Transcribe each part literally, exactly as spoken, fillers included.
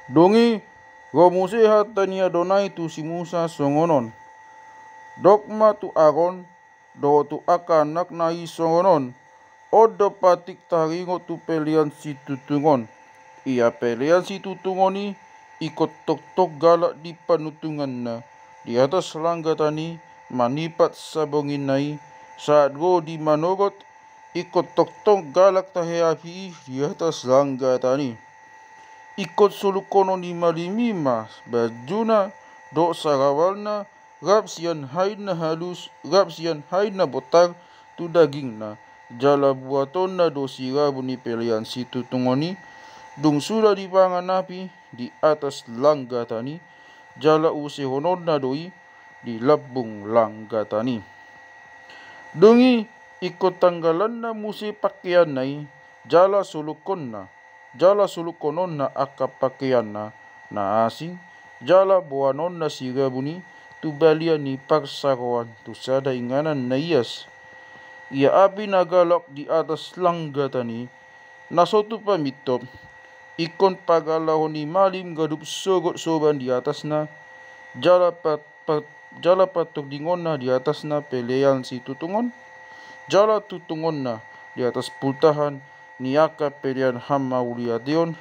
Dung i, ro muse hata ni Adonai tu si Musa songon on: Dok ma tu Aron dohot tu angka anakna i songon on: On do patik taringot tu pelean situtungon. Ia pelean situtungon i ingkon tongtong galak di panutunganna di atas langgatan i manipat sabonginna i, sahat ro di manorot, ingkon tongtong galak tahe api i di atas langgatan i. Ingkon solukhonon ni malim i ma banjuna dohot sarawalna, rap sian hain na halus, rap sian hain na bontar tu dagingna, jala buatonna do sirabun ni pelean situtungon i, dung suda dipangan api di atas langgatan i, jala usehononna do i di lambung langgatan i. Dung i, ingkon tanggalanna muse pakeanna i, jala solukhonna, jala solukhononna angka pakeanna na asing, jala boanonna sirabun i tu balian ni parsaroan tu sada inganan na ias. Ia api na galak di atas langgatan i, na so tu pamintop, ingkon pagalahon ni malim ganup sogot soban di atasna, jala pat-, pat-, jala patordingonna di atasna pelean situtungon, jala tutungonna di atas pultahan ni angka pelean hamauliateon,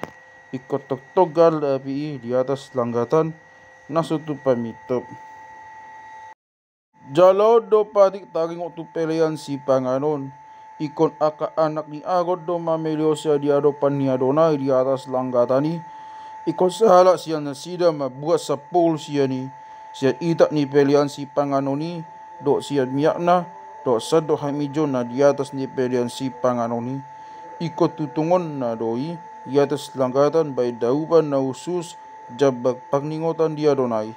ingkon tongtong galak api i di atas langgatan na so tu pamintop. Jala on do patik taringot tu pelean sipanganon. Ingkon angka anak ni Aron do mamelehon sian di adopan ni Adonai di atas langgatan i. Ingkon sahalak sian nasida mambuat sampulu sian i, sian itak ni pelean sipanganon i, dohot sian miakna, dohot sandok hamijon na di atas ni pelean sipanganon i. Ingkon tutungonna do i di atas langgatan bahen daupan na hushus, jambak parningotan di Adonai.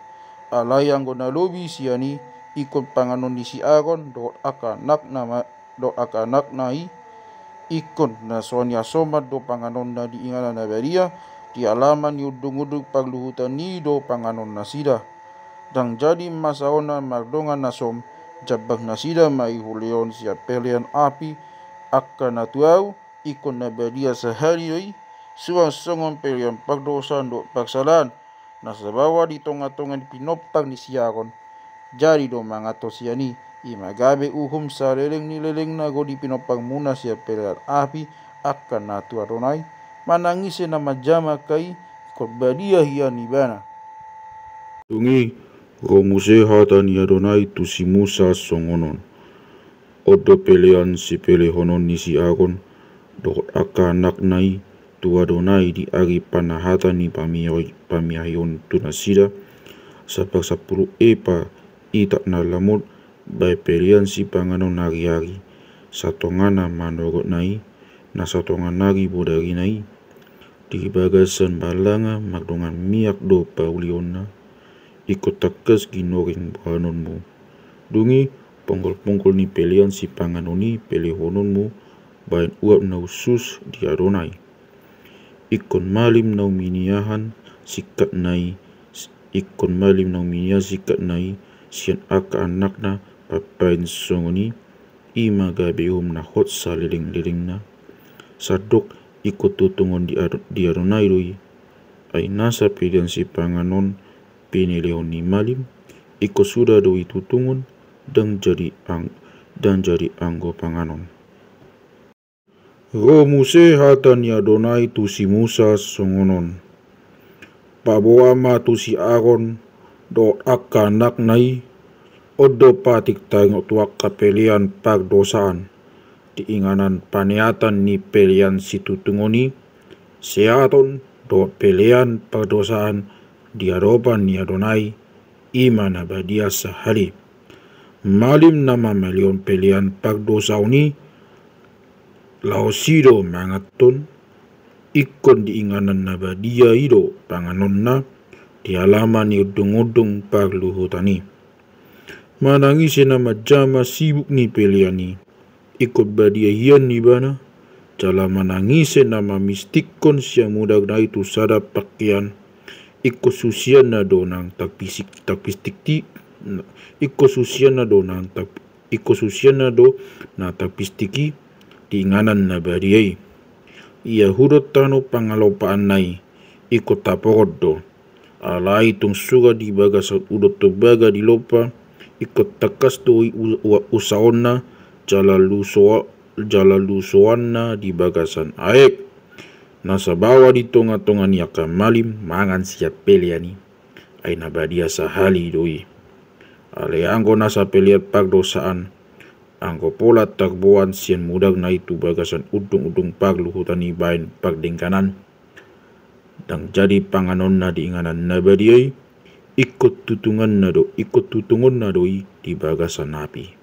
Alai anggo na lobi sian i, ingkon panganon ni si Aron dohot angka anakna ma-, dohot angka anakna i. Ingkon na so niasoman do panganonna di inganan na badia, di alaman ni undungundung parluhutan i do panganon nasida. Ndang jadi masaonan mardongan na som, jambak nasida ma i hulehon sian pelean api angka na tu ahu, ingkon na badia sahali do i, suang songon pelean pardosaan dohot parsalaan, na sabaoa di tongatonga ni pinompar ni si Aron. Jadi do mangan ho sian i, i ma gabe uhum saleleng ni lelengna ro di pinompar muna sian pelean api angka na tu Adonai. Manang ise na manjama angka i, ingkon badia hian ibana. Dung i, ro muse hata ni Adonai tu si Musa songon on: On do pelean sipelehonon ni si Aron dohot angka anakna i tu Adonai di ari panahatan ni pamiahi-, pamiahion tu nasida, saparsampulu epa itak na lamot bahen pelean sipanganon ariari, satongana manorotna i, na satonga nari bodarina i. Di bagasan ballanga mardongan miak do paulionna. Ingkon tangkas ginoring boanonmu. Dung i, ponggolponggol ni pelean sipanganon i pelehononmu bahen uap na hushus di Adonai. Ingkon malim na uminiahan singkatna i, ingkon malim na uminiahan singkatna i sian angka anakna pambahen songon i, i ma gabe uhum na hot salelenglelengna. Sandok ingkon tutungon di Ad-, di Adonai do i. Ai nasa pelean sipanganon pinelehon ni malim, ingkon suda do i tutungon, ndang jadi ang-, ndang jadi anggo panganon. Ro muse hata ni Adonai tu si Musa songon on: Paboa ma tu si Aron dohot angka anakna i: On do patik taringot tu angka pelean pardosaan di inganan paneatan ni pelean situtungon i, seaton dohot pelean pardosaan di adopan ni Adonai, i ma na badia sahali. Malim na mamelehon pelean pardosaon i, laos i do manganhon, ingkon di inganan na badia i do panganonna di alaman ni undungundung parluhutan i. Manang ise na manjama sibuk ni pelean i, ingkon badia hian ibana. Jala manang ise na mamistikkon siamudarna i tu sada pakean, ingkon susianna do nang tagpistik-, tagpistikti-, ingkon susianna do nang tag-, ingkon susianna do na tagpistik i di inganan na badia i. Ia hudok tano pangalopaanna i, ingkon tapogot do. Alai tung suka di bagasan udon tombaga di lompa, ingkon tangkas do i u-, u-, usaonna, jala luso-, jala lusoanna di bagasan aek. Na sabawa di tonga-tonga ni angka malim mangan sian pelean i. Ai na badia sahali do i. Alai anggo na sapelean pardosaan, anggo pola tarboan sian mudar na i tu bagasan undung-undung parluhutan i baen pardengganan, ndang jadi panganonna di inganan na badia i, ingkon tutungonna do, ingkon tutungonna do i di bagasan api.